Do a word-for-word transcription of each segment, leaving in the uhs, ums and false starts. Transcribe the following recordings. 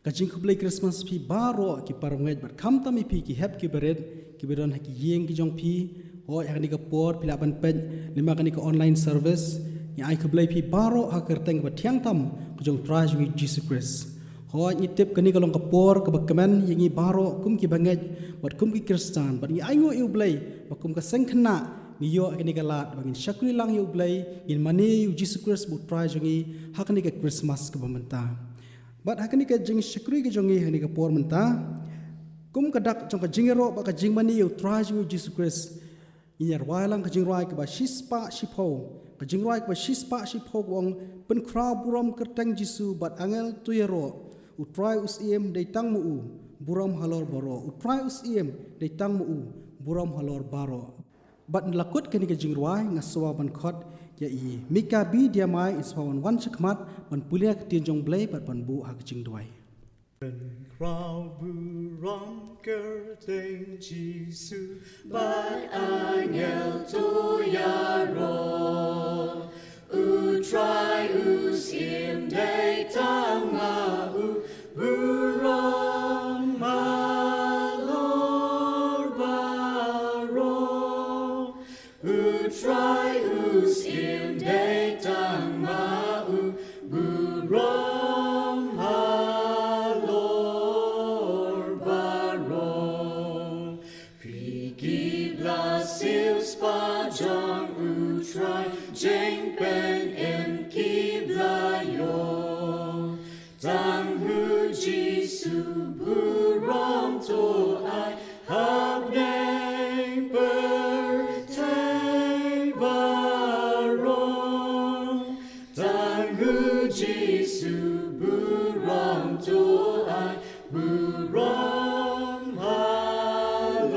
Ka jingkhublei Christmas phi baroh ki parangeit bad khamtam ïa phi ki hep ki barit kiba don ha ki ïing ki jong phi. Hooid, ha kane ka por phi lah ban peit lyngba kane ka online service. Ngi ai khublei phi baroh ha ka kyrteng kaba thiang tam ka jong U Trai jong ngi Jisu Khrist. Hooid, ngi tip kane ka long ka por kaba kmen ïa ngi baroh kum ki bangeit bad kum ki Khristan, bad ngi ainguh ïa U Blei ba kum ka seng khynnah ngi ïoh ïa kane ka lad ba ngin shakri lang ïa U Blei, ngin mane ïa U Jisu Khrist ba U Trai jong ngi ha kane ka Christmas kaba mynta. Bad ha kane ka jingshakri ka jong ngi ha kane ka por mynta, kum ka dak jong ka jingïaroh bad ka jingmane ïa U Trai jong ngi Jisu Khrist, ngin ïa rwai lang ka jingrwai kaba shispah shiphew. Ka jingrwai kaba shispah shiphew ka ong: Pynkhraw burom kyrteng Jisu bad angel to ïaroh. U Trai u Syiem dei tang ma u, burom halor baroh. U Trai u Syiem dei tang ma u, burom halor baroh. Bad na la kut kane ka jingrwai nga sngewbha ban khot ïa i Mika B Diamai, i sngewbha ban wan shakhmat ban pule ïa ka ktien jong U Blei bad ban buh ha ka jingduwai. Pynkhraw burom kyrteng Jisu bad angel to ïaroh. U Trai u Syiem dei tang ma u, burom halor baroh. U Trai u Syiem dei tang ma u, burom halor baroh. Phi ki blasyu spah jong U Trai, jingpynim ki bla ïoh. Tang U Jisu burom to ai, hapdeng pyrthei baroh. Tang U Jisu burom to ai, burom halor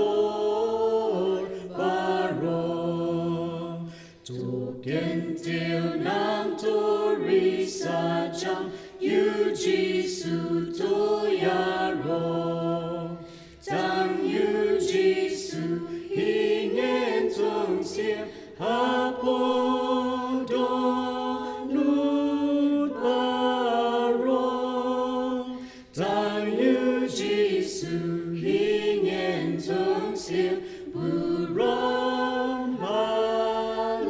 baroh. To kyntiew nangto ri sa jam, ïa U Jisu to ïaroh. Tang U Jisu hi ngin tong siem, hapoh dohnud baroh. Tang U Jisu hi ngin tong siem, burom halor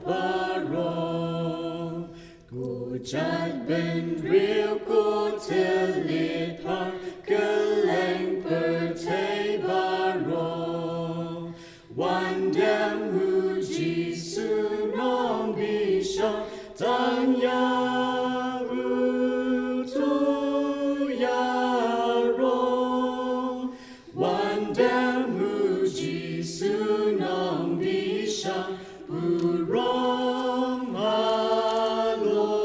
baroh. Ko jait bynriew, ko thylliej phar, kylleng pyrthei baroh. Wan dem U Jisu Nongbishar, tang ïa U to ïaroh. Wan dem U Jisu Nongbishar, burom halor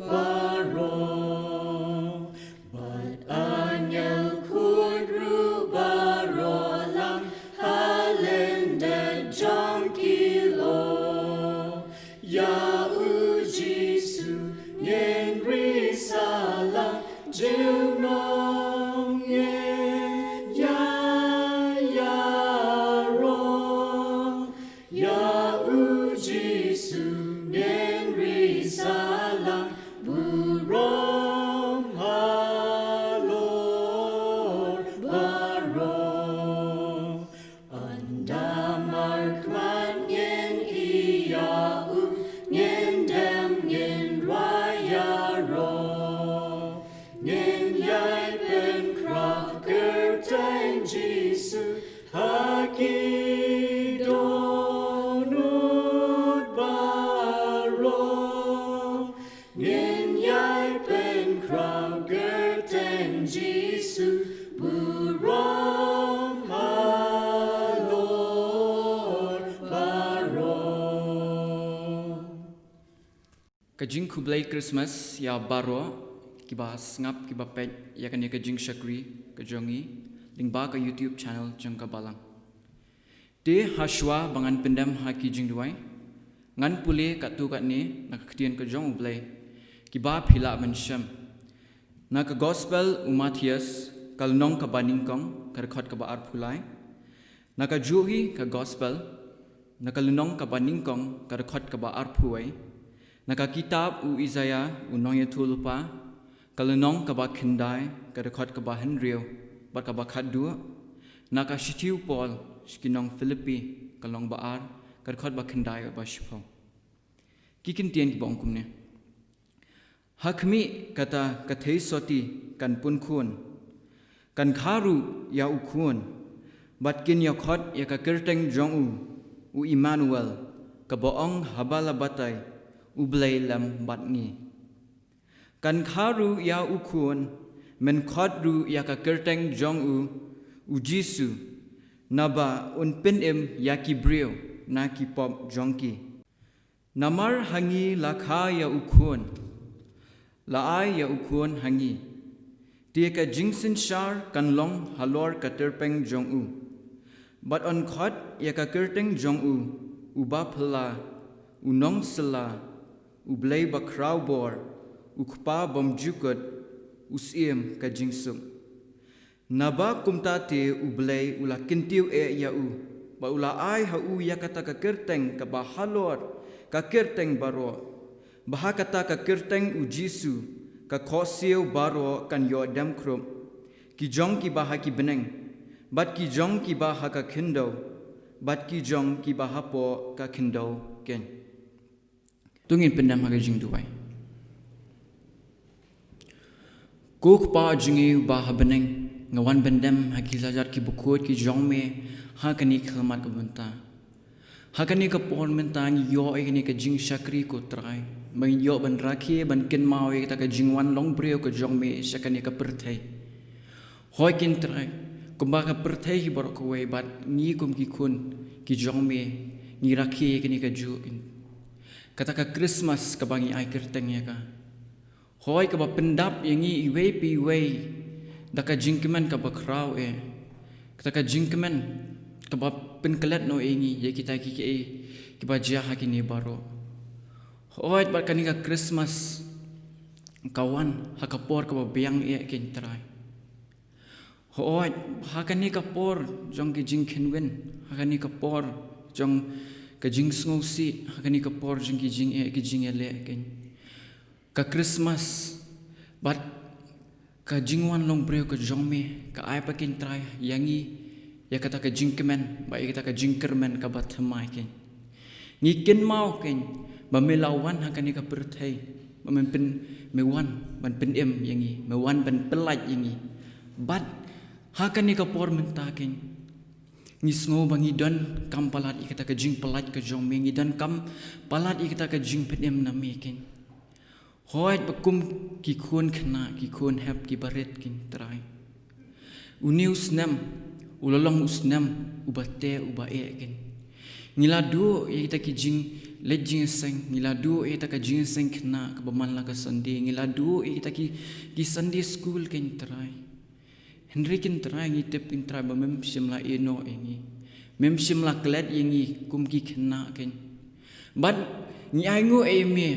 baroh. Bad angel khuid ruh baroh lang ha lyndet jong ki lyoh. Ïa U Jisu ngin ri sa lang, junom ngin ïa ïaroh. Ïa U Jisu ngin ri sa lang, burom halor baroh. Ynda markhmat ngin ïa u, ngin dem ngin rwai ïaroh. Ngin ïai pynkhraw kyrteng Jisu ha ki dohnud baroh. Ngin ïai pynkhraw kyrteng Jisu, burom halor baroh. Ka jingkhublei Christmas ïa baroh kiba sngap, kiba peit ïa kane ka jingshakri ka jong ngi lyngba ka YouTube channel jong ka Balang. Te hashwa ba ngan pyndem ha ki jingduwai, ngan pule katto katne na ka ktien ka jong U Blei, kiba phi lah ban shem. Na ka Gospel u Mathaios, ka lynnong kaba nyngkong, ka dkhot kaba arphew lai. Na ka Juhi ka Gospel, na ka lynnong kaba nyngkong, ka dkhot kaba arphew wei. Na ka kitab u Isaïah u nongïathuhlypa, Ka lynnong kaba khyndai, ka dkhot kaba hynriew bad kaba khatduh, na ka shithi u Paul sha ki nong Philippi, ka lynnong ba ar, ka dkhot ba khyndai bad ba shiphew. Ki kyntien kiba ong kumne. Ha khmih kata ka theisotti kan pun khun, kan kha ruh ïa u khun, bad kin ïakhot ïa ka kyrteng jong u, u Immanuel, kaba ong haba la batai, U Blei lem bad ngi. Kan kha ruh ïa u khun, men khot ruh ïa ka kyrteng jong u, U Jisu, naba un pynim ïa ki briew na ki pop jong ki. Namar ha ngi la kha ïa u khun, la ai ïa u khun ha ngi. Te ka jingsynshar kan long halor ka tyrpeng jong u. Bad yn khot ïa ka kyrteng jong u, U Baphylla, U Nongsylla, U Blei Bakhrawbor, U Kpa Bymjukut, U Syiem ka jingsuk. Naba kumta te U Blei u la kyntiew eh ïa u, bad u la ai ha u ïa kata ka kyrteng kaba halor ka kyrteng baroh. Ba ha kata ka kyrteng U Jisu, ka khohsiew baroh kan ïoh dem khrup. Ki jong kiba ha ki bneng, bad ki jong kiba ha ka khyndew, bad ki jong kiba hapoh ka khyndew keiñ. To ngin pyndem ha ka jingduwai. Ko Kpa jong ngi uba ha bneng, nga wan pyndem ha ki kjat ki bakhuid ki jong me, ha kane ka khyllipmat ka mynta. Ha kane ka por mynta ngi ïoh ïa kane ka jingshakri ko Trai. Ba ngi ïoh ban rakhe, ban kynmaw ïa kata ka jingwan long briew ka jong me sha kane ka pyrthei. Hooid ko Trai, kumba ka pyrthei hi baroh kawei bad ngi kum ki khun ki jong me, ngi rakhe ïa kane kajuh. Kata ka Christmas kaba ngi ai kyrteng ïa ka. Hooid kaba pyndap ïa ngi iwei pa iwei da ka jingkmen kaba khraw eh. Kata ka jingkmen kaba pynklet noh ïa ngi ïa kita kiei kiei kiba jia ha kine baroh. Hooid bad kane ka Christmas ka wan ha ka por kaba biang eh ko Trai. Hooid, ha kane ka por jong ki jingkhynwin, ha kane ka por jong ka jingsngewsih, ha kane ka por jong ki jingeh, ki jingïaleh keiñ. Ka Christmas, bad ka jingwan long briew ka jong me, ka ai pat ko Trai, ïa ngi, ïa kata ka jingkmen, bad ïa kata ka jingkyrmen kaba thymmai keiñ. Ngi kynmaw keiñ, ba me la wan ha kane ka pyrthei, ba me pyn, me wan, ban pynim ïa ngi, me wan ban pyllait ïa ngi. Bad, ha kane ka por mynta keiñ. Ngi sngew ba ngi donkam palat ïa kata ka jingpyllait ka jong me, ngi donkam palat ïa kata ka jingpynim na me keiñ. Hooid ba kum ki khun khynnah, ki khun hep, kiba rit keiñ Trai. Une u snem, u la long u snem, uba teh, uba eh keiñ. Ngi la duh ïa kita ki jingleit jingïaseng, ngi la duh ïa kita ka jingïaseng khynnah, kaba man la ka Sunday, ngi la duh ïa kita ki, ki Sunday school keiñ Trai. Hynrei ko Trai ngi tip ko Trai ba mem shym la ïehnoh ïa ngi. Mem shym la klet ïa ngi kum ki khynnah keiñ. Bad ngi ainguh ïa me,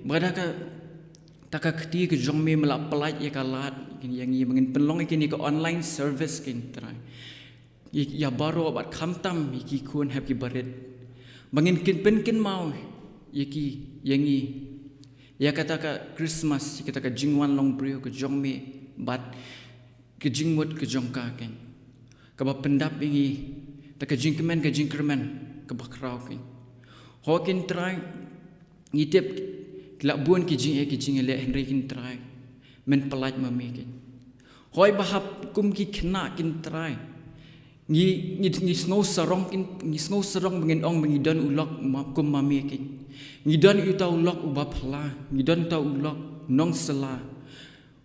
ba da kata ka kti ka jong me me la pyllait ïa ka lad, ïa ngi ba ngin pynlong ïa kine ka online service ko Trai. Ïa, ïa baroh bad khamtam ïa ki khun hep kiba rit. Ba ngin kin pynkynmaw ïa ki, ïa ngi. Ïa kata ka Christmas, ïa kata ka jingwan long briew ka jong me, bad ka jingmut ka jong ka keiñ. Kaba pyndap ïa ngi, da ka jingkmen ka jingkyrmen, kaba khraw keiñ. Hooid ko Trai, ngi tip, ki la bun ki jingeh ki jingïaleh hynrei ko Trai. Men pyllait ma me keiñ. Hooid ba hap kum ki khynnah ko Trai. Ngi, ngi, ngi sngew sarong keiñ, ngi sngew sarong ba ngin ong ba ngi don u lok ma, kum ma me keiñ. Ngi don uta u lok uba phylla, ngi don uta u lok nongsylla.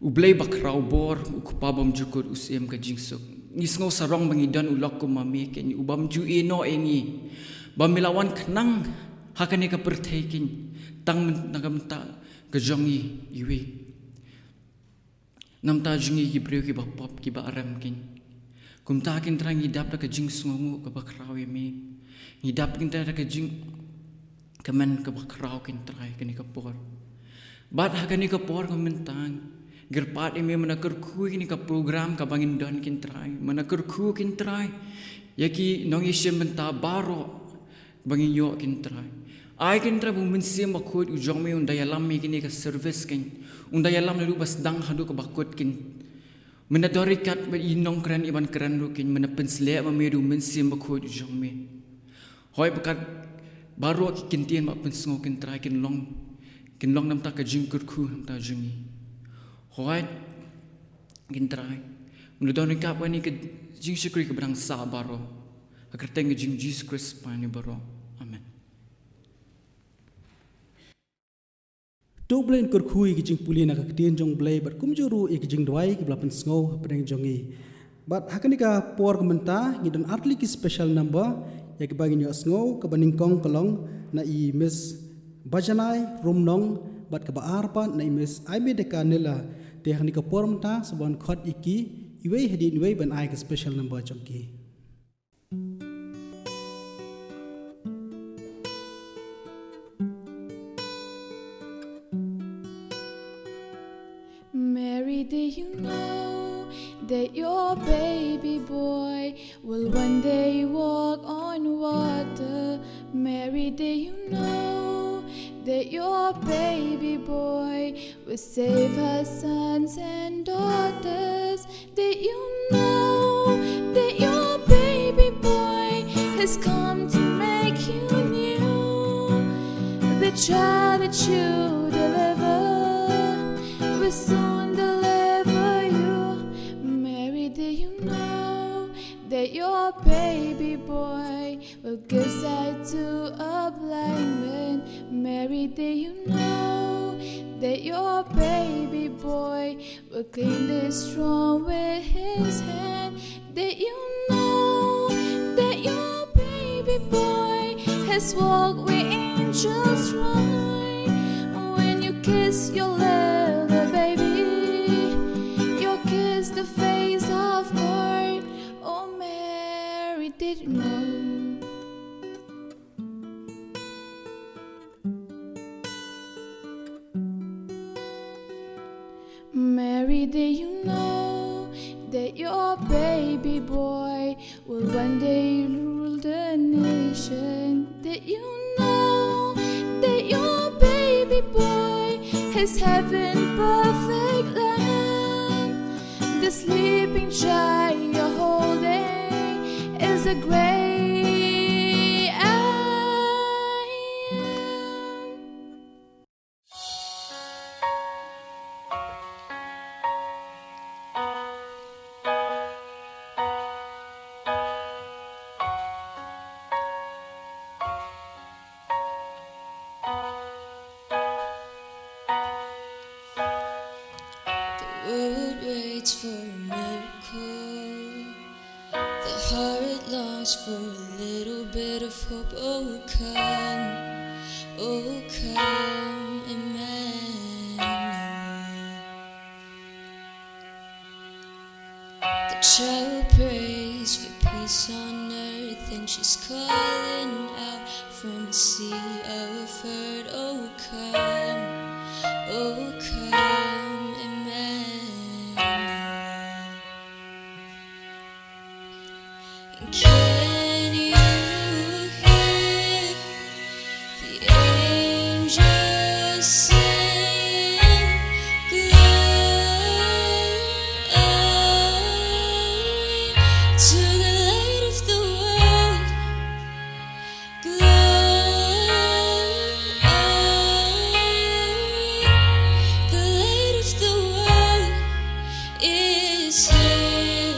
U Blei Bakhrawbor, U Kpa Bymjukut, U Syiem ka jingsuk. Ngi sngew sarong ba ngi don u lok kum ma me keiñ, u bym ju ïehnoh ïa ngi. Ba me la wan khnang ha kane ka pyrthei keiñ, tang myn-, na ka bynta ka jong ngi iwei. Na ka bynta jong ngi ki briew kiba pop kiba arem keiñ. Kumta ko Trai ngi dap da ka jingsngewnguh kaba khraw ïa me. Ngi dap ko Trai da ka jing kmen kaba khraw ko Trai kane ka por. Bad ha kane ka por ka mynta ngi kyrpad ïa me men kyrkhu ïa kane ka program kaba ngin don ko Trai. Men kyrkhu ko Trai ïa ki nongïashim bynta baroh ba ngin ïoh ko Trai. Ai Kynrad ba u Mynsiem Bakhuid u jong me un da ïalam ïa kane ka service kein. Un da ïalam naduh ba sdang haduh kaba kut kein. Mynta dor ïa kat ba i nongkren i ban kren ruh kein, mynta pynshlur ma me da u Mynsiem Bakhuid u jong me. Hooid ba kat baroh ki kyntien ba pynsngew Kynrad kin long, kin long namar ka jingkyrkhu namar jong ngi. Hooid Kynrad, mynta don ïa kat ba ngi ka jingshakri ka ba dang sah baroh. Ha ka kyrteng ka jong u Jisu Khrist ba ngi baroh. Amen. To U Blei un kyrkhu ïa ka jingpule na ka ktien jong U Blei bad kumjuh ruh ïa ka jingduwai kiba la pynsngew hapdeng jong ngi. Bad ha kane ka por ka mynta ngi don artylli ki special number ïa kiba ngin ïohsngew, kaba nyngkong ka long na i Miss Bajanai Rumnong bad kaba ar pat na i Miss Aimee Deka Nela. Te ha kane ka por mynta sa ban khot ïa ki iwei hadien iwei ban ai ka special number jong ki. Mary, do you know that your baby boy will one day walk on water? Mary, do you know that your baby boy will save her sons and daughters? Do you know that your baby boy has come to make you new? The child that you deliver will soon deliver you. Mary, do you know that your baby boy will give sight to a blind man? Mary, do you know that your baby boy will clean the straw with his hand? Do you know that your baby boy has walked where angels ride? When you kiss your little baby, you kiss the face of God. Oh, Mary, did you know? Mary, do you know that your baby boy will one day rule the nation? Do you know that your baby boy has heaven perfect land? The sleeping child you're holding is a great I am. The world waits for a miracle. The heart longs for a little bit of hope. Oh, come, oh, come, Emmanuel. The child prays for peace on earth, and she's calling out from a sea of hurt. Oh, come, oh, come, Emmanuel. Can you hear the angels sing? Glory to the light of the world. Glory, the light of the world is here.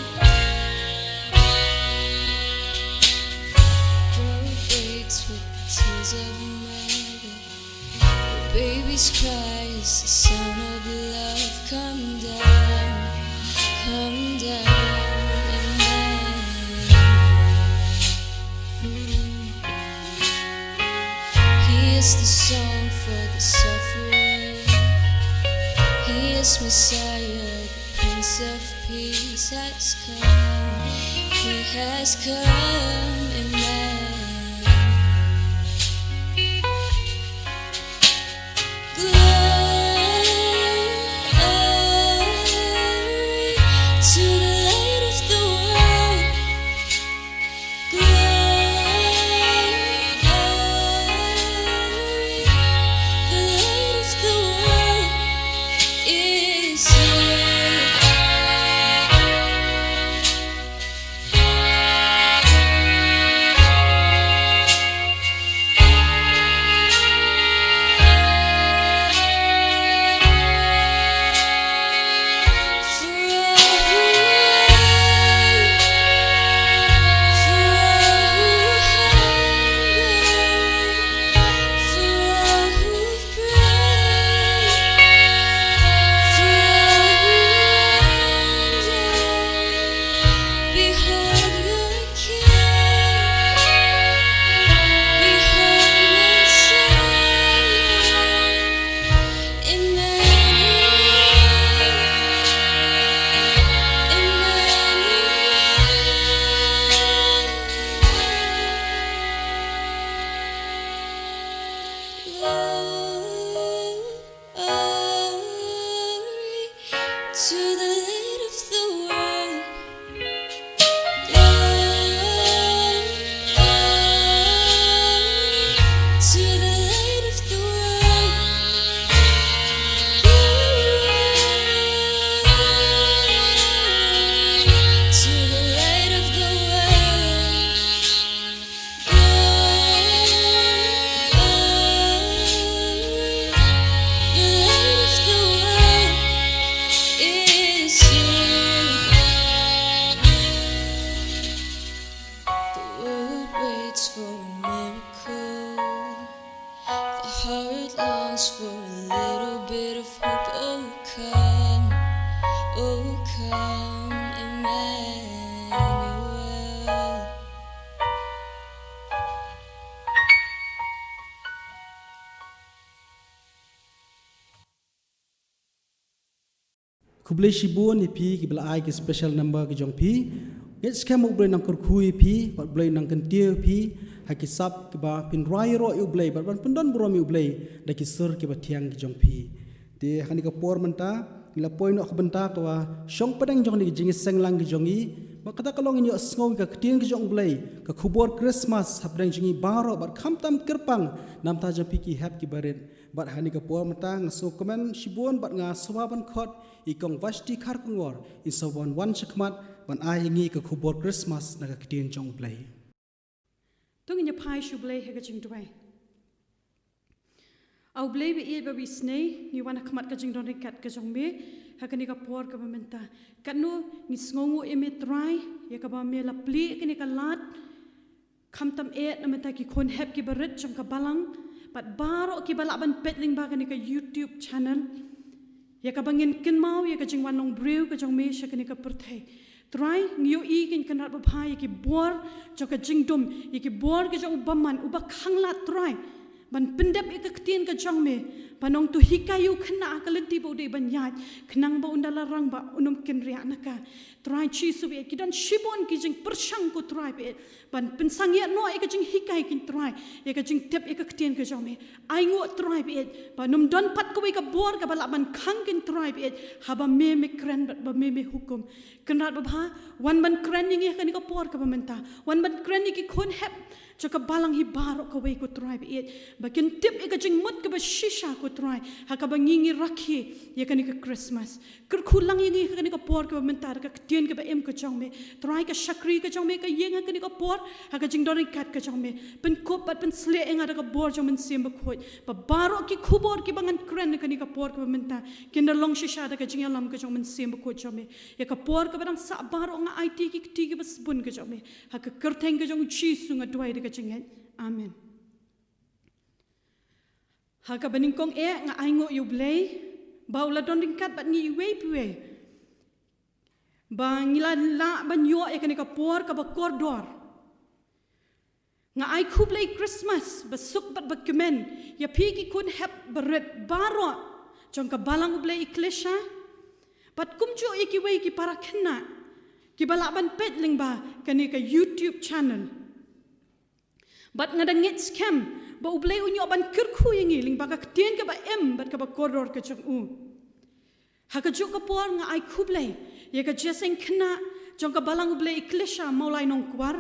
Glory breaks with the tears of a mother. The babies cry as the sound of love. Come down, come down, Emmanuel. He is the song for the suffering. He is Messiah, the Prince of Peace has come. He has come, Emmanuel. Glory to the light of the world. Glory, To the light of the world. Glory to the light of the world. Glory to the light of the world. The light of the world is here. The world waits for a miracle. The heart longs for a little bit of hope. Oh, come, oh, come, Emmanuel. Khublei shibun ïa phi kiba la ai ki special number ki jong phi. Ngeit skhem U Blei nang kyrkhu ïa phi, bad U Blei nang kyntiew ïa phi ha ki sap kiba phin rwai ïaroh ïa U Blei bad ban pyndon burom ïa U Blei da ki sur kiba thiang ki jong phi. Te ha kane ka por mynta ngi la poi noh ka bynta kaba shong pdeng jong kane ka jingïaseng lang ki jong ngi. Bad kata ka long ngin ïohsngew ïa ka ktien ka jong U Blei, ka khubor Christmas hapdeng jong ngi baroh bad khamtam kyrpang na bynta jong phi ki hep kiba rit. Bad ha kane ka por mynta nga sngewkmen shibun bad nga sngewbha ban khot ïa i Kong Vashti Kharkongor, in sa wan wan shakhmat ban ai ïa ngi ka khubor Christmas na ka ktien jong U Blei. To ngin ïa phai sha U Blei ha ka jingduwai. A U Blei ba ïeit bad ba isynei, ngi wan ha khmat ka jingdon ryngkat ka jong me ha kane ka por kaba mynta. Katno ngi sngewnguh ïa me Trai ïa kaba me la plie ïa kane ka lad. Khamtam eh na bynta ki khun hep kiba rit jong ka balang bad baroh kiba lah ban peit lyngba kane ka YouTube channel, ïa kaba ngin kynmaw ïa ka jingwan long briew ka jong me sha kane ka pyrthei. Trai, ngi ïohi Kynrad babha ïa ki bor jong ka jingdum, ïa ki bor ka jong u bymman uba khanglad Trai, ban pyndep ïa ka ktien ka jong me, ban ong to hikai ïa u khynnah ha ka lynti ba u dei ban ïaid, khnang ba un da la rangbah un ym kynriah na ka. Trai Jisu ba ïeit, ki don shibun ki jingpyrshang ko Trai ba ïeit, ban pynsangeh noh ïa ka jinghikai kin Trai, ïa ka jingtip ïa ka ktien ka jong me. Ainguh Trai ba ïeit ba ym don pat kawei ka bor kaba lah ban khang kin Trai ba ïeit, haba me me kren bad ba me me hukum. Kynrad babha, wan ban kren ïa ngi ha kane ka por kaba mynta. Wan ban kren ïa ki khun hep jong ka balang hi baroh kawei ko Trai ba ïeit, ba kin tip ïa ka jingmut kaba shisha ko Trai ha kaba ngi ngi rakhe ïa kane ka Christmas. Kyrkhu lang ïa ngi ha kane ka por kaba mynta da ka ktien kaba im ka jong me. Trai, ka shakri ka jong me ka ïeng ha kane ka por ha ka jingdon ryngkat ka jong me. Pynkup bad pynshlur ïa nga da ka bor jong Mynsiem Bakhuid, ba baroh ki khubor kiba ngan kren ha kane ka por kaba mynta kin da long shisha da ka jingïalam ka jong Mynsiem Bakhuid jong me. Ïa ka por kaba dang sah baroh nga aiti ki kti kiba sbun ka jong me. Ha ka kyrteng ka jong U Jisu nga duwai da ka jingngeit. Amen. Ha kaba nyngkong eh nga ainguh ïa U Blei ba u la don ryngkat bad ngi iwei pa iwei, ba ngi la lah ban ïoh ïa kane ka por kaba kordor. Nga ai khublei Christmas ba suk bad ba kmen ïa phi ki khun hep ba rit baroh jong ka balang U Blei Ekklesia, bad kumjuh ïa kiwei ki para khynnah kiba lah ban peit lyngba kane ka YouTube channel. Bad nga da ngeit skhem ba U Blei un ïoh ban kyrkhu ïa ngi lyngba ka ktien kaba im bad kaba kordor ka jong u. Ha kajuh ka por nga ai khublei ïa ka jingïaseng khynnah jong ka balang U Blei Ekklesia Mawlai Nongkwar,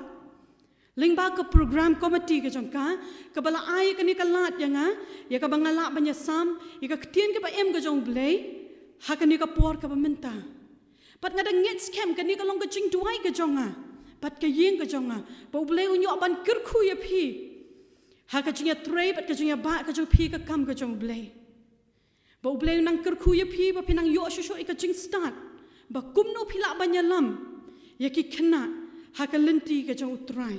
lyngba ka program committee ka jong ka, kaba la ai ïa kane ka lad ïa nga ïa kaba nga lah ban ïasam ïa ka ktien kaba im ka jong U Blei ha kane ka por kaba mynta. Bad nga da ngeit skhem kane ka long ka jingduwai ka jong nga bad ka ïing ka jong nga, ba U Blei un ïoh ban kyrkhu ïa phi ha ka jingïatrei bad ka jingïabah ka jong phi ha ka kam ka jong U Blei. Ba U Blei un nang kyrkhu ïa phi ba phin nang ïoh shuh shuh ïa ka jingstad ba kumno phi lah ban ïalam ïa ki khynnah ha ka lynti ka jong U Trai.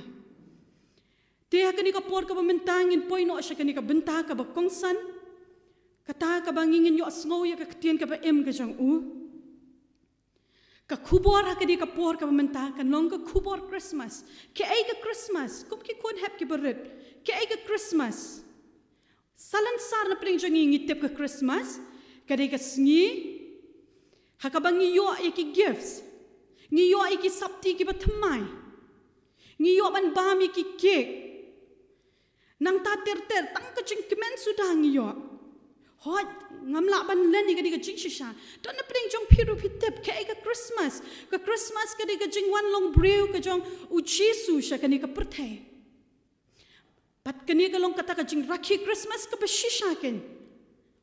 Te ha kane ka por kaba mynta ngin poi noh sha kane ka bynta kaba kongsan, kata kaba ngi ngin ïohsngew ïa ka ktien kaba im ka jong u. Ka khubor ha kane ka por kaba mynta kan long ka khubor Christmas. Kaei ka Christmas? Kum ki khun hep kiba rit, kaei ka Christmas? Salonsar na pdeng jong ngi ngi tip ka Christmas ka dei ka sngi ha kaba ngi ïoh ïa ki gifts, ngi ïoh ïa ki sopti kiba thymmai, ngi ïoh ban bam ïa ki cake. Nangta ter ter tang ka jingkmen suda ngi ïoh. Hooid, ngam lah ban len ïa kane ka jingshisha. To na pdeng jong phi ruh phi tip kaei ka Christmas. Ka Christmas ka dei ka jingwan long briew ka jong u Jisu sha kane ka pyrthei. Bad kane ka long kata ka jingrakhe Christmas kaba shisha kein.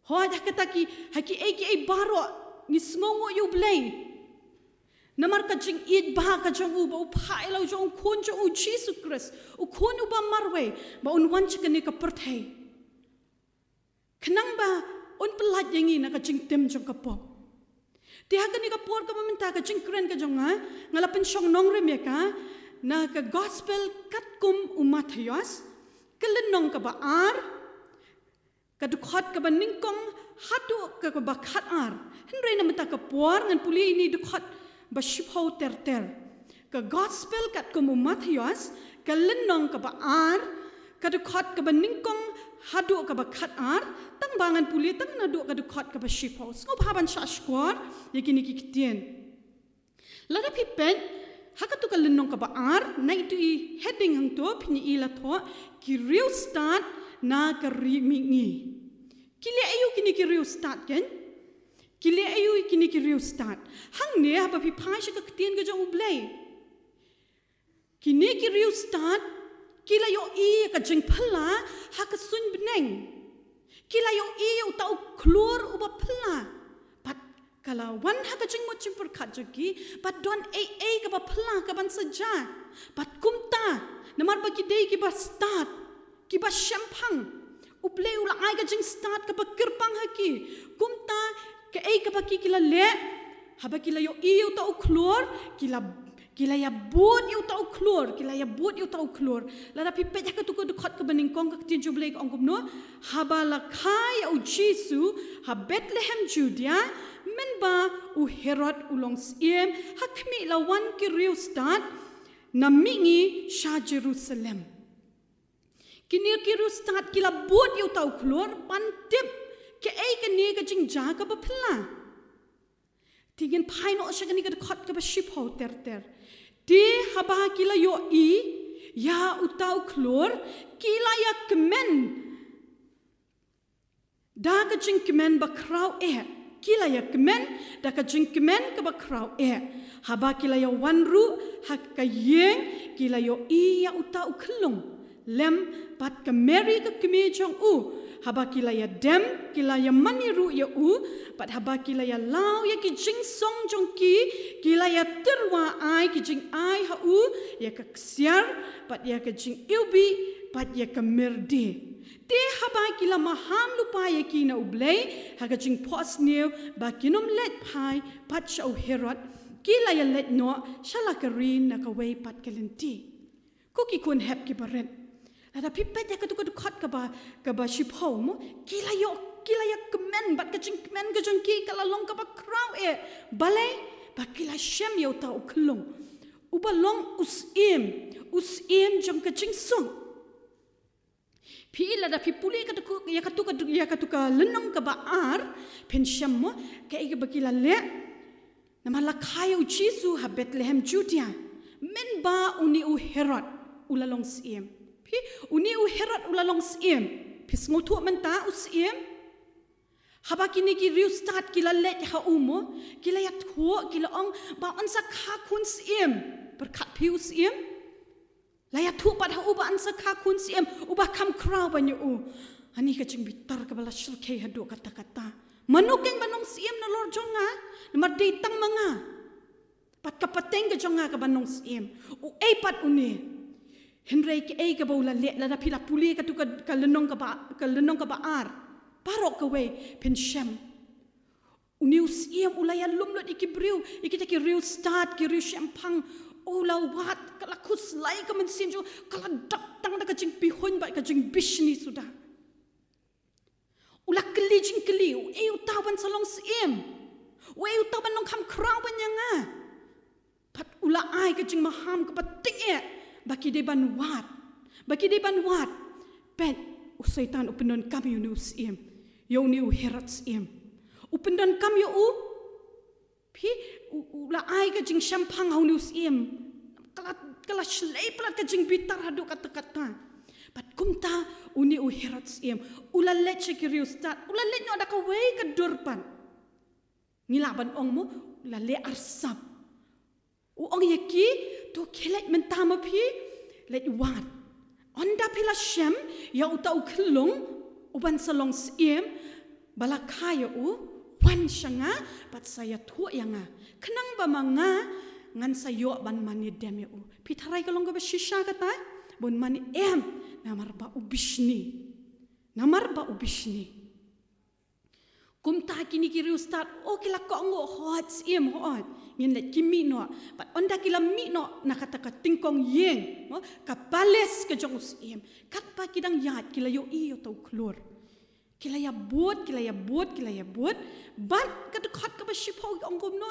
Hooid, ha kata ki, ha kiei kiei baroh ngi sngewnguh ïa u Blei. Namar ka jingïeit ba ka jong u ba u phah ïa la u jong u khun jong u Jisu Khrist, u khun uba marwei, ba un wan sha kane ka pyrthei. Khnang ba un pyllait ïa ngi na ka jingtim jong ka pop. Te ha kane ka por kaba mynta ka jingkren ka jong nga, nga la pynshong nongrim ïa ka na ka gospel katkum u Mathaios, ka lynnong kaba ar, ka dkhot kaba nyngkong haduh ka kaba khatar. Hynrei na mynta ka por ngan pule ïa ine i dkhot ba shiphew ter ter. Ka gospel katkum u Mathaios, ka lynnong kaba ar, ka dkhot kaba nyngkong haduh kaba khatar, tang ba ngan pule tang naduh ka dkhot kaba shiphew. Sngewbha ban shah shkor ïa kine ki ktien. Lada phi peit ha katu ka lynnong kaba ar, na itu i heading hangto phin ïohi la thoh, ki riewstad na ka ri mihngi. Ki leh aïu kine ki riewstad kein? Ki leh aïu kine ki riewstad? Hangne haba phi phai sha ka ktien ka jong u Blei, kine ki riewstad ki la ïohi ïa ka jingphylla ha ka suiñ bneng. Ki la ïohi ïa uta u khlur uba phylla. Bad ka la wan ha ka jingmut jingpyrkhat jong ki ba don ei ei kaba phylla kaban sa jia. Bad kumta, namar ba ki dei kiba stad, kiba shemphang, u Blei u la ai ka jingstad kaba kyrpang ha ki. Kumta kaei kaba ki, ki la leh, haba ki la ïohi ïa uta u khlur, ki la, ki la ïabud ïa uta u khlur, ki la ïabud ïa uta u khlur. Lada phi peit ha katu ka dkhot kaba nyngkong, ka ktien jong u Blei ka ong kumno? Haba la kha ïa u Jisu ha Bethlehem Judea, mynba u Herod u long syiem, ha khmih la wan ki riewstad na mihngi sha Jerusalem. Kine ki riewstad ki la bud ïa uta u khlur ban tip kaei kane ka jingjia kaba phylla. Te ngin phai noh sha kane ka dkhot kaba shiphew ter ter. Te haba ki la ïohi ïa uta u khlur, ki la ïakmen da ka jingkmen ba khraw eh. Ki la ïakmen da ka jingkmen kaba khraw eh. Haba ki la ïawan ruh ha ka ïing, ki la ïohi ïa uta u khyllung lem bad ka Mary ka kmie jong u. Haba ki la ïadem, ki la ïamane ruh ïa u. Bad haba ki la ïalaw ïa ki jingsong jong ki, ki la ïatyrwa ai ki jingai ha u, ïa ka ksiar bad ïa ka jingiwbih bad ïa ka mirdi. Te haba ki la maham lypa ïa ki na u Blei ha ka jingphohsniew ba kin ym leit phai pat sha u Herod, ki la ïaleit noh sha la ka ri na kawei pat ka lynti. Ko ki khun hep kiba rit, lada phi peit ïa katu ka dkhot kaba, kaba shiphew mo, ki la ïoh, ki la ïakmen bad ka jingkmen ka jong ki ka la long kaba khraw eh. Balei? Ba ki la shem ïa uta u khyllung uba long u syiem, u syiem jong ka jingsuk. Phi, lada phi pule ïa katu ka, ïa katu ka, ïa katu ka lynnong kaba ar, phin shem mo kaei kaba ki la leh. Namar la kha ïa u Jisu ha Bethlehem Judea, mynba une u Herod u la long syiem. Phi, une u Herod u la long syiem. Phi sngewthuh mynta u syiem? Haba kine ki riewstad ki la leit ha u mo, ki la ïathuh, ki la ong ba yn sa kha khun syiem. Pyrkhat phi, u syiem la ïathuh pat ha u ba yn sa kha khun syiem, uba kham khraw ban ïa u. Ani ka jingbitar kaba la shyrkhei haduh katta katta. Mano kein ban long syiem nalor jong nga? Namar dei tang ma nga bad ka pateng ka jong nga kaban long syiem. Uei pat une? Hynrei kaei kaba u la leh, lada phi la pule katu ka, ka lynnong kaba, ka lynnong kaba ar baroh kawei, phin shem. Une u syiem u la ïalum lut ïa ki briew, ïa kita ki riewstad, ki riewshemphang. U la wad, ka la khuslai ka mynsiem jong u, ka la dap tang da ka jingpihuiñ bad ka jingbishni suda. U la kylli jingkylli, uei uta uban sa long syiem? Uei uta uban long kham khraw ban ïa nga? Bad u la ai ka jingmaham kaba tyngeh ba ki dei ban wad. Ba ki dei ban wad. Peit, u Soitan u pyndonkam ïa une u syiem, ïa une u Herod syiem. U pyndonkam ïa u. Phi, u, u la ai ka jingshemphang ha une u syiem. Ka la, ka la shlei palat ka jingbitar haduh katta katta. Bad kumta une u Herod syiem u la leit sha ki riewstad, u la leit noh da kawei ka dur pat. Ngi lah ban ong mo, u la leh arsap. U ong ïa ki, to khie leit mynta ma phi, leit wad. Ynda phi la shem ïa uta u khyllung uban sa long syiem ba la kha ïa u, wan sha nga bad sa ïathuh ïa nga, khnang ba ma nga ngan sa ïoh ban mane dem ïa u. Phi tharai ka long kaba shisha kata? Bun mane em, namar ba u bishni. Namar ba u bishni. Kumta kine ki riewstad, oh, ki la kohnguh, hooid syiem, hooid, ngin leit. Ki mih noh. Bad ynda ki la mih noh na kata ka tyngkong ïing, mo, ka palace ka jong u syiem, katba ki dang ïaid ki la ïohi ïa uta u khlur. Ki la ïabud, ki la ïabud, ki la ïabud. Bad ka dkhot kaba shiphew ki ong kumno?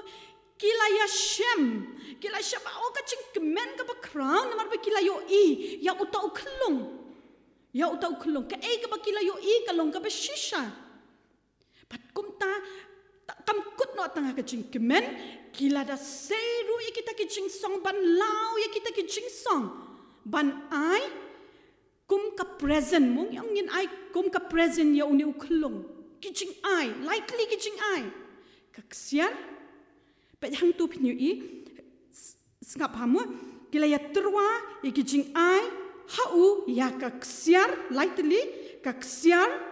Ki la ïashem. Ki la shem, oh, ka jingkmen kaba khraw namar ba ki la ïohi ïa uta u khyllung. Ïa uta u khyllung. Kaei kaba ki la ïohi ka long kaba shisha. Bad kumta, ta-, kam kut noh tang ha ka jingkmen, ki la da sei ruh ïa kita ki jingsong ban law ïa kita ki jingsong ban ai kum ka present, mo, ngi ong ngin ai kum ka present ïa une u khyllung. Ki jingai, lightly ki jingai. Ka ksiar, peit hangto phin ïohi, s-, sngap ha mo, ki la ïatyrwa ïa ki jingai ha u, ïa ka ksiar, lightly, ka ksiar,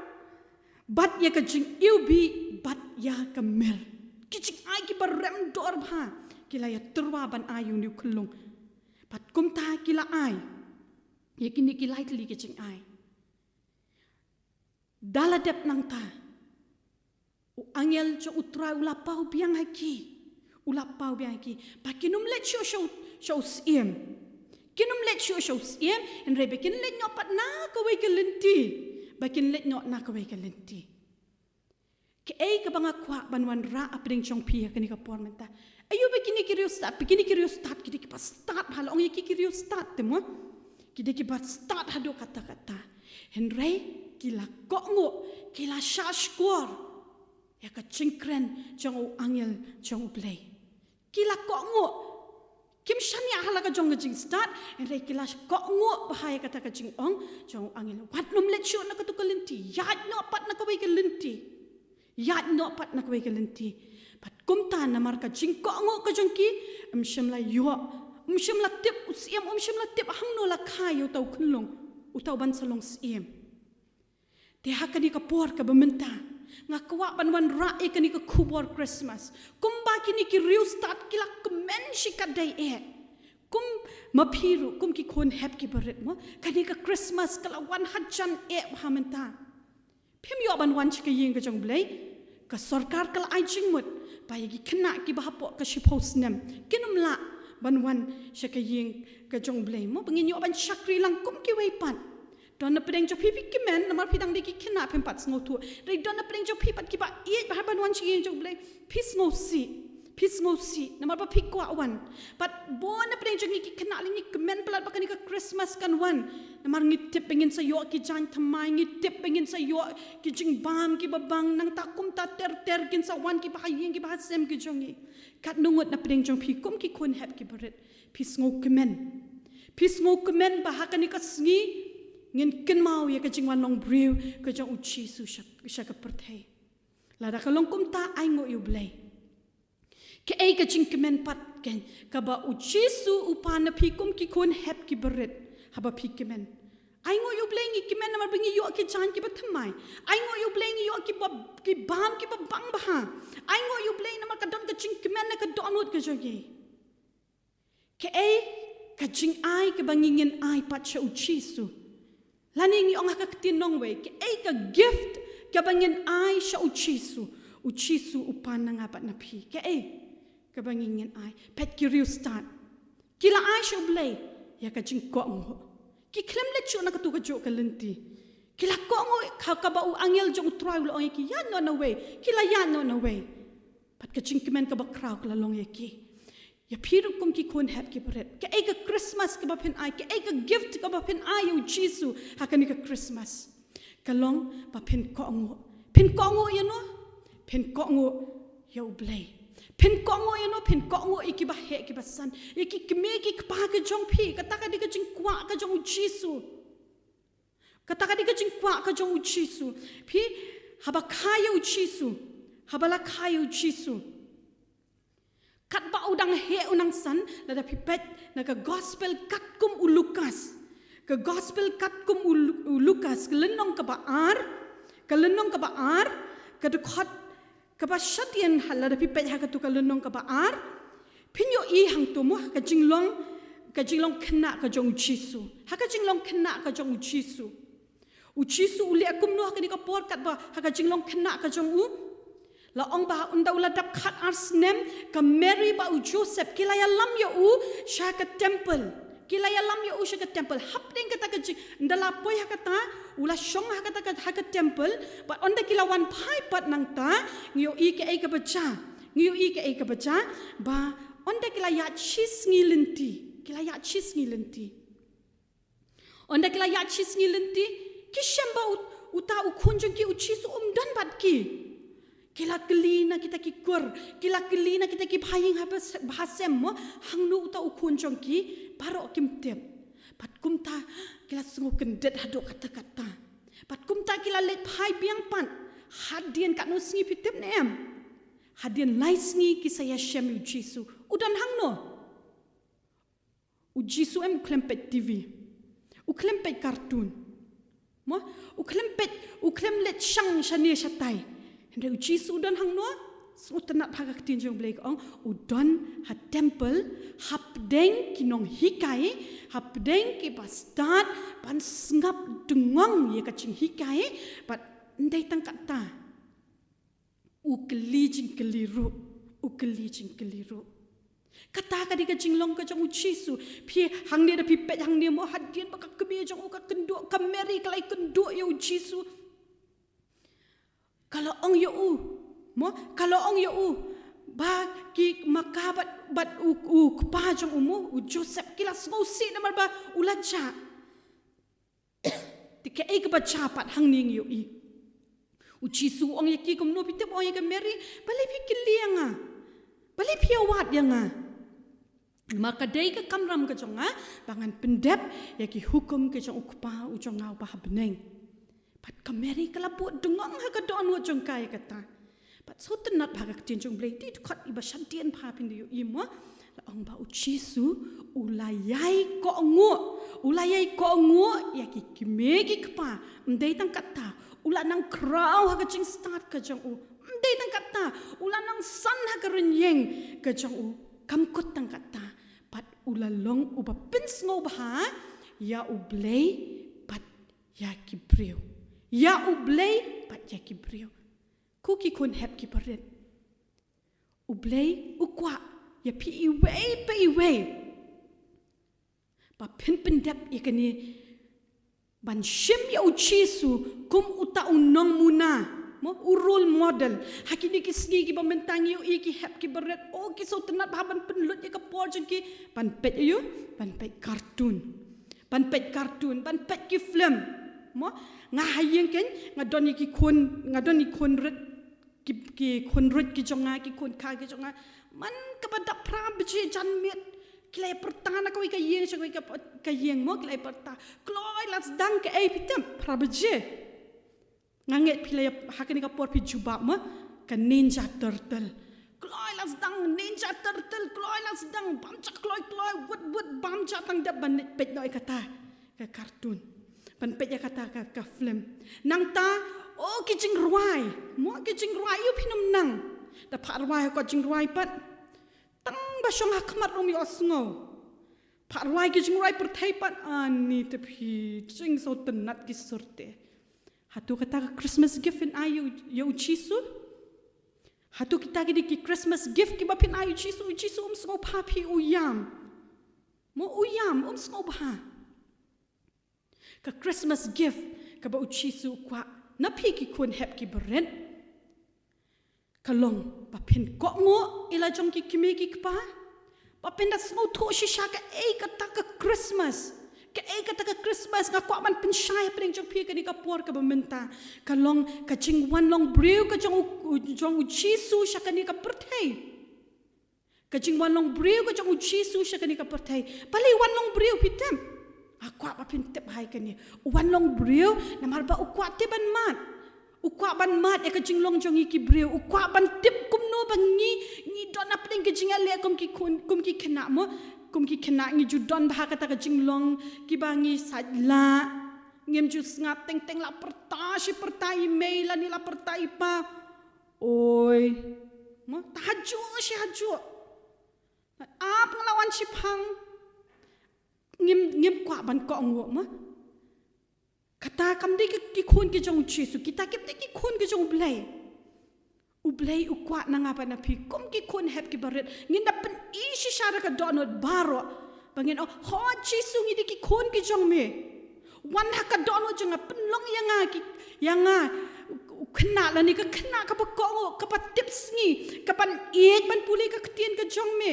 bad ïa ka jingiwbih, bad ïa ka mir. Ki jingai kiba rem dor bha, ki la ïatyrwa ban ai ïa une u khyllung. Bad kumta ki la ai ïa kine ki lightly ki jingai. Da la dep nangta, u angel jong u Trai u la paw biang ha ki. U la paw biang ha ki ba kin ym leit shuh sha u, sha u syiem. Kin ym leit shuh sha u syiem, hynrei ba kin leit noh pat na kawei ka lynti. Ba kin leit noh na kawei ka lynti. Kaei kaba nga kwah ban wanrah hapdeng jong phi ha kane ka por mynta? Aïu ba kine ki riewstad, ba kine ki riewstad, ki dei kiba stad bha, la ong ïa ki ki riewstad te mo. Ki dei kiba stad haduh katta katta. Hynrei ki la kohnguh, ki la shahshkor ïa ka jingkren jong u angel jong U Blei. Ki la kohnguh. Kim shaniah ha la ka jong ka jingstad, hynrei ki la kohnguh bha ïa kata ka jingong jong u angel. Wat nym leit shuh na kato ka lynti, ïaid noh pat na kawei ka lynti. Ïaid noh pat na kawei ka lynti. Bad kumta namar ka jingkohnguh ka jong ki, ym shym la ïoh, ym shym la tip u syiem, ym shym la tip hangno la kha ïa uta u khyllung, uta uban sa long syiem. Te ha kane ka por kaba mynta, nga kwah ban wanrah ïa kane ka khubor Christmas. Kumba kine ki riewstad ki la kmen shikatdei eh, kum ma phi ruh, kum ki khun hep kiba rit mo, kane ka Christmas ka la wan hajan eh bha mynta. Phim ïoh ban wan sha ka ïing ka jong U Blei. Ka sorkar ka la ai jingmut ba ïa ki khynnah kiba hapoh ka shiphew snem kin ym lah ban wan sha ka ïing ka jong U Blei mo, ba ngin ïoh ban shakri lang kum kiwei pat. Don na pdeng jong phi phi kmen namar phi dang dei ki khynnah, phim pat sngewthuh. Hynrei don na pdeng jong phi pat kiba ïeit bha ban wan sha ka ïing jong U Blei, phi sngewsih. Phi sngewsih namar ba phi kwah wan. Bad bun na pdeng jong ngi ki khynnah lei ngi kmen palat ba kane ka Christmas kan wan. Namar ngi tip ba ngin sa ïoh ki jaiñ thymmai, ngi tip ba ngin sa ïoh ki jingbam kiba bang, nangta kumta ter ter kin sa wan kiba ha ïing kiba ha sem ki jong ngi. Katno ngut na pdeng jong phi kum ki khun hep kiba rit, phi sngewkmen. Phi sngewkmen ba ha kane ka sngi ngin kynmaw ïa ka jingwan long briew ka jong U Jisu sha, sha ka pyrthei. Lada ka long kumta, ainguh ïa U Blei. Kaei ka jingkmen pat keiñ kaba U Jisu u pan na phi kum ki khun hep kiba rit, haba phi kmen? Ainguh ïa U Blei, ngi kmen namar ba ngi ïoh ki jaiñ kiba thymmai. Ainguh ïa U Blei, ngi ïoh kiba, ki bam kiba bang bha. Ainguh ïa U Blei namar ka don ka jingkmen na ka dohnud ka jong ngi. Kaei ka jingai kaba ngi ngin ai pat sha U Jisu? Lane ngi ong ha ka ktien nongwei, kaei ka gift kaba ngin ai sha U Jisu? U Jisu u pan na nga bad na phi. Kaei kaba ngi ngin ai? Peit ki riewstad, ki la ai sha U Blei ïa ka jingkohnguh. Ki khlem leit shuh na kato kajuh ka lynti. Ki la kohnguh ha kaba u angel jong U Trai u la ong ïa ki, ïaid noh nawei. Ki la ïaid noh nawei. Bad ka jingkmen kaba khraw ka la long ïa ki. Ïa phi ruh kum ki khun hep kiba rit, kaei ka Christmas kaba phin ai, kaei ka gift kaba phin ai ïa U Jisu ha kane ka Christmas? Ka long ba phin kohnguh. Phin kohnguh ïano? Phin kohnguh ïa U Blei. Phin kohnguh ïano? Phin kohnguh ïa kiba heh kiba san, ïa ki kmie ki kpa ka jong phi. Kata ka dei ka jingkwah ka jong U Jisu. Kata ka dei ka jingkwah ka jong u Jisu. Phi, haba kha ïa u Jisu, haba la kha ïa u Jisu, katba u dang heh u nang san, lada phi peit na ka gospel katkum u Lukas. Ka gospel katkum u Lu-, u Lukas, ka lynnong kaba ar, ka lynnong kaba ar, ka dkhot kaba shadien, ha lada phi peit ha katu ka lynnong kaba ar, phin ïohi hangto mo, ha ka jinglong, ka jinglong khynnah ka jong u Jisu. Ha ka jinglong khynnah ka jong u Jisu. U Jisu u leh kumno ha kane ka por katba ha ka jinglong khynnah ka jong u? La ong ba ynda u la dap khat ar snem, ka Mary bad u Joseph ki la ïalam ïa u sha ka temple. Ki la ïalam ïa u sha ka temple. Hapdeng kata ka jing, ynda la poi ha kata, u la shong ha kata ka, ha ka temple, bad ynda ki la wan phai pat nangta, ngi ïohi kaei kaba jia. Ngi ïohi kaei kaba jia, ba ynda ki la ïaid shi sngi lynti. Ki la ïaid shi sngi lynti. Ynda ki la ïaid shi sngi lynti, ki shem ba u, uta u khun jong ki u Jisu um don bad ki. Ki la kylli na kita ki kur, ki la kylli na kita ki bhaïing ha bha-, bha sem mo, hangno uta u khun jong ki, baroh kim tip. Bad kumta, ki la sngew kyndit haduh katta katta. Bad kumta ki la leit phai biang pat, hadien katno sngi phi tip ne em? Hadien lai sngi ki sa ïashem ïa u Jisu. U don hangno? U Jisu em u khlem peit T V. U khlem peit cartoon. Mo, u khlem peit, u khlem leit shang shane shatai. Hynrei u Jisu u don hangno? Sngewtynnat bha ka ktien jong u Blei ka ong, u don ha temple, hapdeng ki nonghikai, hapdeng kiba stad ban sngap dngong ïa ka jinghikai, bad ym dei tang katta. U kylli jingkylli ruh, u kylli jingkylli ruh. Kata ka dei ka jinglong ka jong u Jisu. Phi hangne da phi peit hangne mo hadien ba ka kmie jong u ka kynduh, ka Mary ka la ïakynduh ïa u Jisu. Ka la ong ïa u, mo, ka la ong ïa u, ba ki maka bad, bad u, u kpa jong u mo, u Joseph ki la sngewsih namar ba u la jah. Te kaei kaba jia pat hangne ngi ïohi. U Jisu u ong ïa ki kumno phi tip, u ong ïa ka Mary, balei phi kylli ïa nga? Balei phi ïawad ïa nga? Namar ka dei ka kamram ka jong nga, ba ngan pyndep ïa ki hukum ki jong u Kpa u jong nga uba ha bneng. Bad ka Mary ka la buh dngong ha ka dohnud jong ka ïa kata. Bad sngewtynnat bha ka ktien jong u Blei, te dkhot iba shadien bha phin da ïohi mo. La ong ba u Jisu u la ïai kohnguh, u la ïai kohnguh ïa ki kmie ki kpa, ym dei tang katta, u la nang khraw ha ka jingstad ka jong u, ym dei tang katta, u la nang san ha ka rynïeng ka jong u, kam kut tang katta, bad u la long uba pynsngewbha ïa u Blei bad ïa ki briew. Ïa u Blei bad ïa ki briew. Ko ki khun hep ki barit, u Blei u kwah ïa phi iwei pa iwei ba phin pyndep ïa kane, ban shim ïa u Jisu kum uta u nongmuna, mo, u role model ha kine ki sngi kiba mynta ngi ïohi ki hep ki barit, oh, ki sngewtynnat bha ban pynlut ïa ka por jong ki ban peit, aïu, ban peit cartoon. Ban peit cartoon, ban peit ki film. Mo, nga ha ïing kein, nga don ïa ki khun, nga don ïa ki khun rit, ki, ki khun rit ki jong nga, ki khun kha ki jong nga. Man kaba dap phra baje janmiet, ki la ïa pyrta na kawei ka ïing sha kawei ka, ka ïing mo, ki la ïa pyrta. Kloi la sdang kaei phi tip, phra baje. Nga ngeit phi la ïa, ha kane ka por phi jubab mo, ka Ninja Turtle. Kloi la sdang Ninja Turtle, kloi la sdang, bam ja kloi kloi, wut wut, bam ja tang dep ban peit noh ïa kata ka cartoon. Ban peit ïa kata ka, ka film. Nangta, oh, ki jingrwai. Mo ki jingrwai, ïu phin ym nang. Da phah rwai ha ka jingrwai pat. Tang ba shong ha khmat ruh ym ïohsngew. Phah rwai ki jingrwai pyrthei pat, ani te phi, jingsngewtynnat ki sur te. Hato kata ka Christmas gift phin ai ïa u, ïa u Jisu? Hato kita ki dei ki Christmas gift kiba phin ai ïa u Jisu, u Jisu um sngewbha phi, u ïam. Mo u ïam, um sngewbha. Ka Christmas gift kaba u Jisu u kwah na phi ki khun hep ki barit, ka long ba phin kohnguh ïa la jong ki kmie ki kpa, ba phin da sngewthuh shisha kaei kata ka Christmas. Kaei kata ka Christmas nga kwah ban pynshai hapdeng jong phi kane ka por kaba mynta. Ka long ka jingwan long briew ka jong u, jong u Jisu sha kane ka pyrthei. Ka jingwan long briew ka jong u Jisu sha kane ka pyrthei. Balei wan long briew phi tip? A kwah ba phin tip hai kane. U wan long briew, namar ba u kwah tip ban mad. U kwah ban mad ïa ka jinglong jong ngi ki briew. U kwah ban tip kumno ba ngi, ngi don hapdeng ka jingïaleh kum ki khun, kum ki khynnah mo. Kum ki khynnah ngi ju don bha kata ka jinglong kiba ngi sait la. Ngim ju sngap teng teng la pyrta shi pyrta i mei lane la pyrta i pa. Oi. Mo, ta hajuh shi hajuh. Ap nga la wan shi phang. Ngim, ngim kwah ban kohnguh mo. Kata kam dei ki, ki khun ki jong u Jisu, kita kim dei ki khun ki jong u Blei. U Blei u kwah na nga bad na phi kum ki khun hep kiba rit. Ngin da pyni shisha da ka dohnud baroh. Ba ngin ong, ho Jisu, ngi dei ki khun ki jong me. Wan ha ka dohnud jong nga, pynlong ïa nga ki, ïa nga u khynnah lane ka khynnah kaba kohnguh, kaba tipsngi, kaban ïeit ban pule ka ktien ka jong me.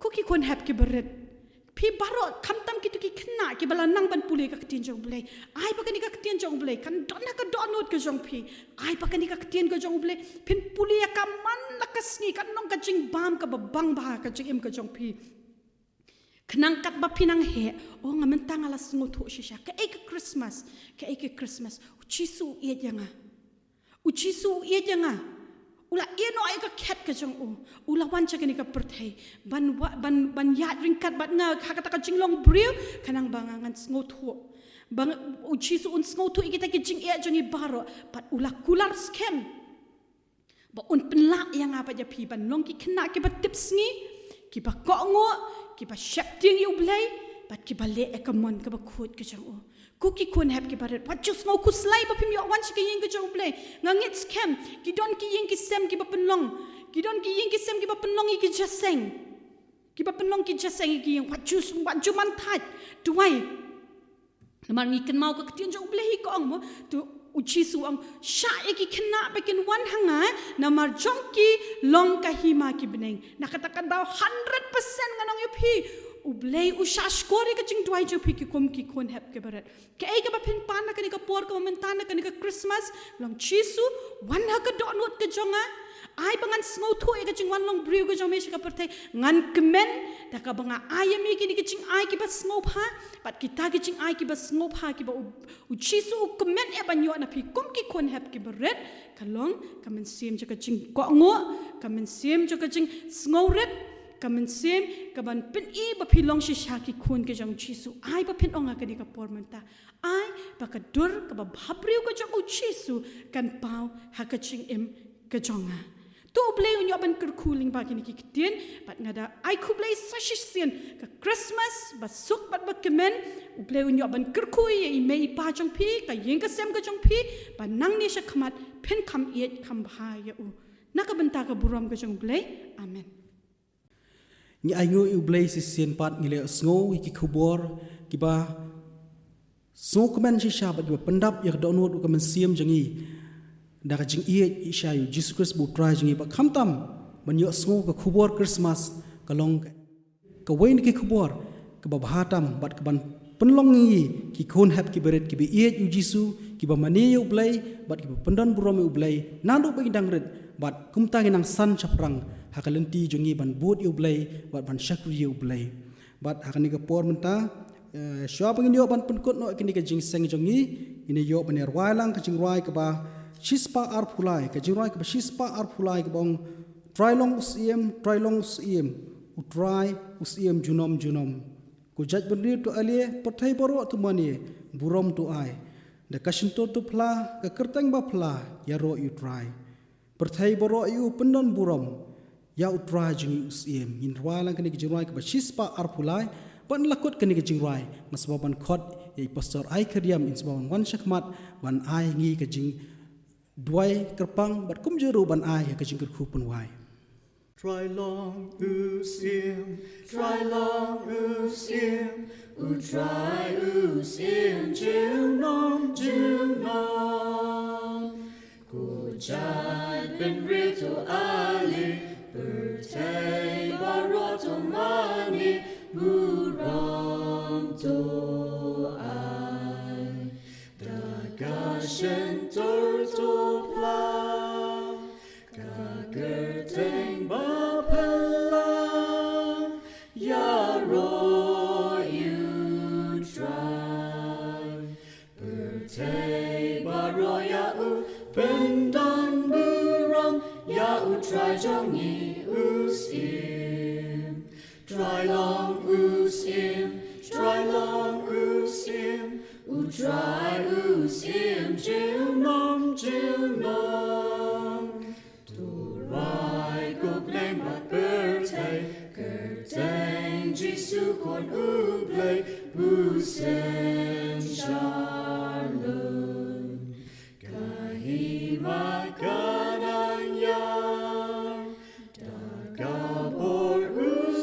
Ko ki khun hep kiba rit. Phi baroh, khamtam kito ki khynnah kiba la nang ban pule ka ktien jong u Blei. Ai ba kane ka ktien jong u Blei kan don ha ka dohnud ka jong phi. Ai ba kane ka ktien ka jong u Blei phin pule ïa ka man la ka sngi, kan long ka jingbam kaba bang bha ha ka jingim ka jong phi. Khnang katba phi nang heh, oh, nga mynta nga la sngewthuh shisha. Kaei ka Christmas, kaei ka Christmas. U Jisu u ïeit ïa nga. U Jisu u ïeit ïa nga. U la ïehnoh ïa ka khet ka jong u. U la wan sha kane ka pyrthei ban wa-, ban, ban ïaid ryngkat bad nga ha kata ka jinglong briew, khnang ba nga ngan sngewthuh. Ba nga, u Jisu un sngewthuh ïa kita ki jingeh jong ngi baroh, bad u la kular skhem ba un pynlah ïa nga bad ïa phi ban long ki khynnah kiba tipsngi, kiba kohnguh, kiba sheptieng ïa u Blei, bad kiba leh ïa ka mon kaba khuid ka jong u. Ko ki khun hep kiba rit, wat ju sngew khuslai ba phim ïoh wan sha ka ïing ka jong u Blei. Nga ngeit skhem, ki don ki ïing ki sem kiba pynlong. Ki don ki ïing ki sem kiba pynlong ïa ki jingïaseng. Kiba pynlong ki jingïaseng ïa ki ïing, wat ju, wat ju man thait. Duwai. Namar ngi kynmaw ka ktien jong u Blei hi ka ong mo, to u Jisu u ong, shah ïa ki khynnah ba kin wan ha nga, namar jong ki long ka hima ki bneng. Na kata ka daw hundred percent ngan ong ïa phi, u Blei u shah shkor ïa ka jingduwai jong phi ki kum ki khun hep kiba rit. Kaei kaba phin pan na kane ka por kaba mynta na kane ka Christmas, long Jisu, wan ha ka dohnud ka jong nga. Ai ba ngan sngewthuh ïa ka jingwan long briew ka jong me sha ka pyrthei. Ngan kmen da kaba nga ai ïa me kine ki jingai kiba sngewbha, bad kita ki jingai kiba sngewbha kiba u, u Jisu u kmen ïa ban ïoh na phi kum ki khun hep kiba rit, ka long ka mynsiem jong ka jingkohnguh, ka mynsiem jong ka jingsngewrit, ka mynsiem kaban pyni ba phi long shisha ki khun ki jong u Jisu. Ai ba phin ong ha kane ka por mynta. Ai ba ka dur kaba bhabriew ka jong u Jisu kan paw ha ka jingim ka jong nga. To u Blei un ïoh ban kyrkhu lyngba kine ki ktien, bad nga da ai khublei sa shisien ka Christmas ba suk bad ba kmen, u Blei un ïoh ban kyrkhu ïa i mei i pa jong phi, ka ïing ka sem ka jong phi, ba nangne shakhmat phin kham ïeit kham bha ïa u. Na ka bynta ka burom ka jong u Blei. Amen. Ngi ainguh ïa u Blei shisien pat ngi la sngew ïa ki khubor kiba sngewkmen shisha bad kiba pyndap ïa ka dohnud ka mynsiem jong ngi da ka jingïeit shisha ïa u Jisu Khrist ba u Trai jong ngi, bad khamtam ban ïohsngew ka khubor Christmas ka long kawei na ki khubor kaba bha tam bad kaban pynlong ïa ngi ki khun hep kiba rit kiba ïeit ïa u Jisu, kiba mane ïa u Blei bad kiba pyndon burom ïa u Blei naduh ba ngi dang rit, bad kumta ngi nang san shaphrang ha ka lynti jong ngi ban bud ïa u Blei bad ban shakri ïa u Blei. Bad ha kane ka por mynta, eh, shuwa ba ngin ïoh ban pynkut noh ïa kane ka jingïaseng jong ngi, ngin ïoh ban ïa rwai lang ka jingrwai kaba shispah arphew lai, ka jingrwai kaba shispah arphew lai kaba ong, Trai long u Syiem, Trai long u Syiem, u Trai u Syiem junom junom. Ko jaitbynriew to ale, pyrthei baroh to mane, burom to ai. Da ka shyntur to phla, ka kyrteng ba phla, ïaroh ïa u Trai. Pyrthei baroh ïa u pyndon burom ïa u Trai jong ngi u Syiem. Ngin rwai lang kane ka jingrwai kaba shispah arphew lai, ban la kut kane ka jingrwai, nga sngewbha ban khot ïa i Pastor Ai Kyrdiam, in sngewbha ban wan shakhmat ban ai ngi ka jingduwai kyrpang bad kumjuh ruh ban ai ïa ka jingkyrkhu pynwai. Trai long u Syiem, Trai long u Syiem, u Trai u Syiem junom junom. Ko jaitbynriew to ale, pyrthei baroh to mane, burom to ai. Da ka shyntur to phla, ka kyrteng ba phla, ïaroh ïa u Trai. Trai jong ngi u Syiem. Trai long u Syiem, Trai long u Syiem, u Trai u Syiem junom junom. To rai ko bneng bad pyrthei, kyrteng Jisu Khun u Blei, u synshar lut. Ka hima ka nang ïar, da ka bor u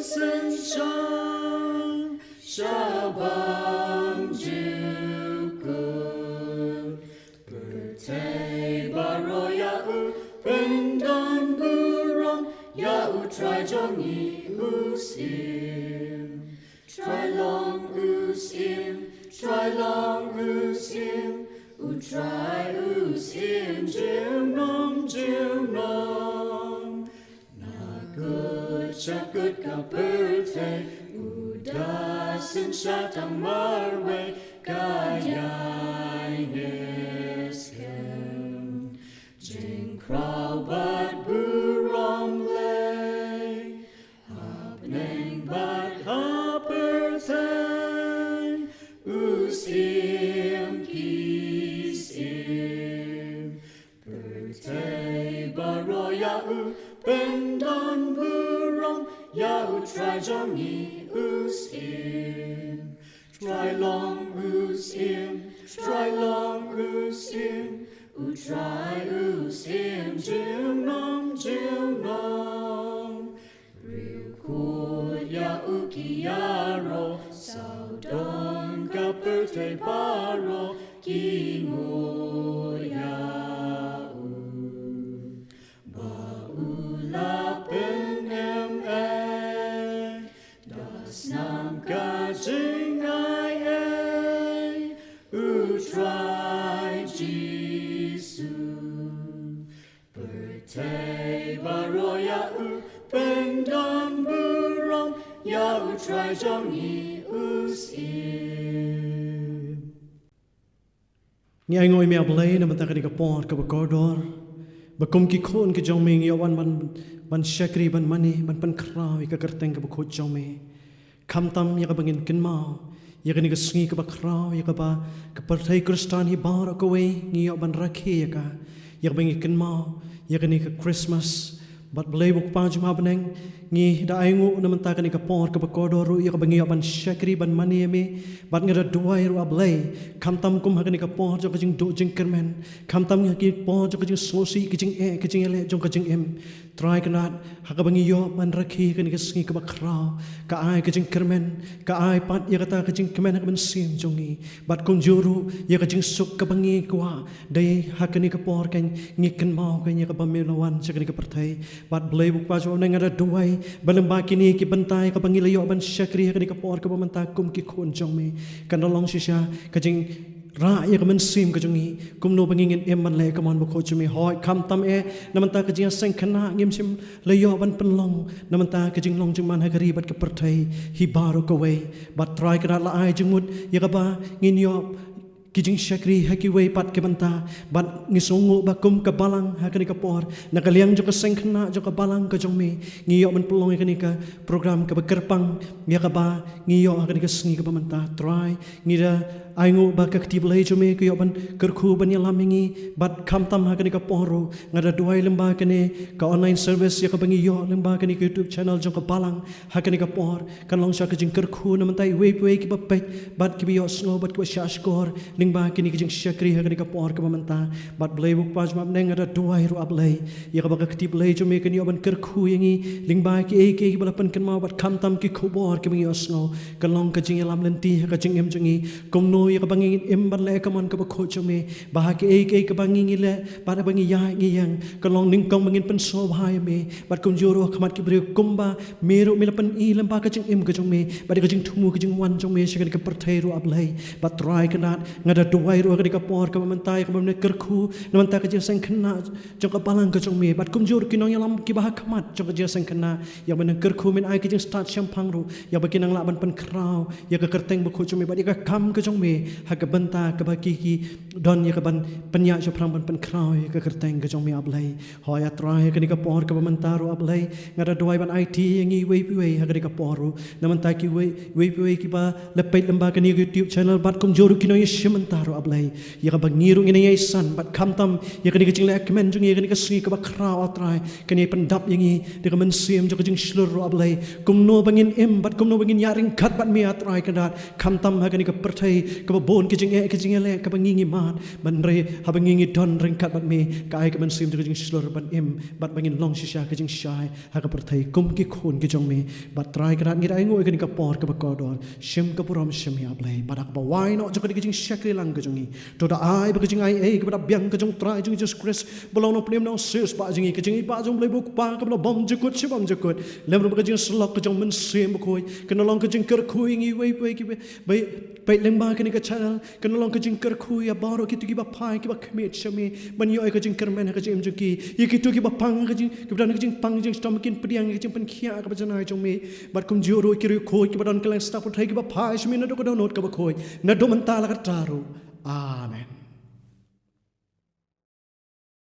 synshar, sha bam jukut. Pyrthei baroh ïa u pyndonburom, ïa u Trai jong ngi u Syiem. Trai long u Syiem, Trai long u Syiem, u Trai u Syiem junom junom. Na kut sha kut ka pyrthei, u da synshar tang marwei, ka ïaineh skhem. Jingkhraw bad burom lei, ha bneng bad ha pyrthei, u Syiem ki syiem. Pyrthei baroh ïa u pyndonburom, ïa u Trai jong ngi u Syiem. Trai long u Syiem, Trai long u Syiem, u Trai u Syiem junom junom. Briew kut ïa u ki ïaroh, sawdong ka pyrthei baroh ki nguh ïa u. Ba u la pynim ei, da snam ka jingai ei, u Trai Jisu. Pyrthei baroh ïa u pyndonburom, ïa u Trai jong ngi u Syiem. Ngi ainguh ïa me A Blei na bynta kane ka por kaba kordor, ba kum ki khun ki jong me ngi ïoh wan ban, ban shakri, ban mane, ban pynkhraw ïa ka kyrteng kaba khuid jong me. Khamtam ïa kaba ngin kynmaw ïa kane ka sngi kaba khraw, ïa kaba ka pyrthei Khristan hi baroh kawei ngi ïoh ban rakhe ïa ka, ïa kaba ngi kynmaw ïa kane ka Christmas. Bad Blei U Kpa jong me ha bneng, ngi da ainguh na bynta kane ka por kaba kordor ruh ïa kaba ngi ïoh ban shakri, ban mane ïa me. Bad nga da duwai ruh A Blei, khamtam kum ha kane ka por jong ka jingduh jingkyrmen, khamtam ha ki por jong ka jingsngewsih, ka jingeh, ka jingïaleh jong ka jingim, Trai Kynrad, ha kaba ngi ïoh ban rakhe kane ka sngi kaba khraw, ka ai ka jingkyrmen, ka ai pat ïa kata ka jingkmen ha ka mynsiem jong ngi. Bad kumjuh ruh ïa ka jingsuk kaba ngi kwah, dei ha kane ka por kan ngi kynmaw kan ïa kaba me la wan sha kane ka pyrthei. Bad Blei U Kpa jong me, nga da duwai ba lyngba kine ki bynta ïa kaba ngi la ïoh ban shakri ha kane ka por kaba mynta kum ki khun jong me, kan da long shisha ka jing rah ïa ka mynsiem ka jong ngi, kumno ba ngi ngin im ban leh ka mon bakhuid jong me. Hooid, khamtam eh na bynta ka jingïaseng khynnah ngim shym la ïoh ban pynlong na bynta ka jinglong jingman ha ka ri bad ka pyrthei hi baroh kawei. Bad Trai Kynrad, la ai jingmut ïa kaba ngin ïoh ki jingshakri ha kiwei pat ki bynta. Bad ngi sngewnguh ba kum ka balang ha kane ka por, na ka liang jong ka seng khynnah jong ka balang ka jong me, ngi ïoh ban pynlong ïa kane ka program kaba kyrpang, ïa kaba ngi ïoh ha kane ka sngi kaba mynta. Trai, ngi da ainguh ba ka kti Blei jong me ka ïoh ban kyrkhu ban ïalam ïa ngi. Bad khamtam ha kane ka por ruh, nga da duwai lyngba kane ka online service ïa kaba ngi ïoh lyngba kane ka YouTube channel jong ka balang ha kane ka por, kan long shisha ka jingkyrkhu na bynta iwei pa iwei kiba peit bad kiba ïohsngew bad kiba shahshkor lyngba kine ki jingshakri ha kane ka por kaba mynta. Bad Blei U Kpa jong me ha bneng, nga da duwai ruh A Blei, ïa kaba ka kti Blei jong me kan ïoh ban kyrkhu ïa ngi lyngba kiei kiei kiba la pynkynmaw bad khamtam ki khubor kiba ngi ïohsngew, kan long ka jingïalam lynti ha ka jingim jong ngi, kumno ïa kaba ngin im ban leh ka mon kaba khuid jong me. Ba ha kiei kiei kaba ngi, ngi leh bad ba ngi ïaid ngi ïeng, kan long nyngkong ba ngin pynsngewbha ïa me. Bad kumjuh ruh ha khmat ki briew, kumba me ruh me la pyni lyngba ka jingim ka jong me bad ka jingthmu ka jingwan jong me sha kane ka pyrthei ruh A Blei. Bad Trai Kynrad, Nga da duwai ruh ha kane ka por kaba mynta ïa kaba men kyrkhu na bynta ka jingseng khynnah jong ka balang ka jong me, bad kumjuh ruh ki nongïalam kiba ha khmat jong ka jingseng khynnah, ïa kaba men kyrkhu men ai ka jingstad shemphang ruh, ïa ba kin nang lah ban pynkhraw ïa ka kyrteng bakhuid jong me bad ïa ka kam ka jong me ha ka bynta kaba ki ki don ïa kaban pynïaid shaphrang ban pynkhraw ïa ka kyrteng ka jong me, A Blei. Hooid A Trai, ha kane ka por kaba mynta ruh A Blei, nga da duwai ban aiti ïa ngi iwei pa iwei ha kane ka por ruh. Na bynta kiwei, iwei pa iwei kiba la peit lyngba kane ka YouTube channel bad kumjuh ruh ki nongïashim mynta ruh A Blei, ïa kaba ngi ruh ngin ïaisam bad khamtam ïa kane ka jingleh kmen jong ngi ha kane ka sngi kaba khraw A Trai, kan ïai pyndap ïa ngi da ka mynsiem jong ka jingshlur ruh A Blei. Kumno ba ngin im bad kumno ba ngin ïaid ryngkat bad me A Trai Kynrad, khamtam ha kane ka pyrthei kaba bun ka jingeh ka jingïaleh kaba ngi ngi mad, hynrei haba ngi ngi don ryngkat bad me, ka ai ka mynsiem jong ka jingshlur ban im bad ba ngin long shisha ka jingshai ha ka pyrthei kum ki khun ki jong me. Bad Trai Kynrad, ngi da ainguh ïa kane ka por kaba kordor, shim ka burom shim ïa A Blei. Bad ha kaba wai noh jong kane ka jingshakri lang ka jong ngi, to da ai ba ka jingaiei kaba da biang ka jong U Trai jong ngi Jisu Khrist, ba long Nongpynim Nongsiewspah jong ngi, ka jingïeit jong U Blei U Kpa kaba la bymjukut shi bymjukut, lem ruh bad ka jingsyllok ka jong U Mynsiem Bakhuid, kan long ka jingkyrkhu ïa ngi iwei pa iwei kiba peit lyngba kane ka channel, kan long ka jingkyrkhu ïa baroh kito kiba phai kiba khmih sha me, ban ïoh ïa ka jingkyrmen ha ka jingim jong ki, ïa kito kiba pang ha ka jing, kiba don ha ka jingpang jingshitom, kin pdiang ïa ka jingpynkhiah kaba janai jong me. Bad kumjuh ruh ki riewkhuid kiba don kylleng sha pyrthei kiba phai sha me naduh ka dohnud kaba khuid, naduh mynta la kata ruh. Amen.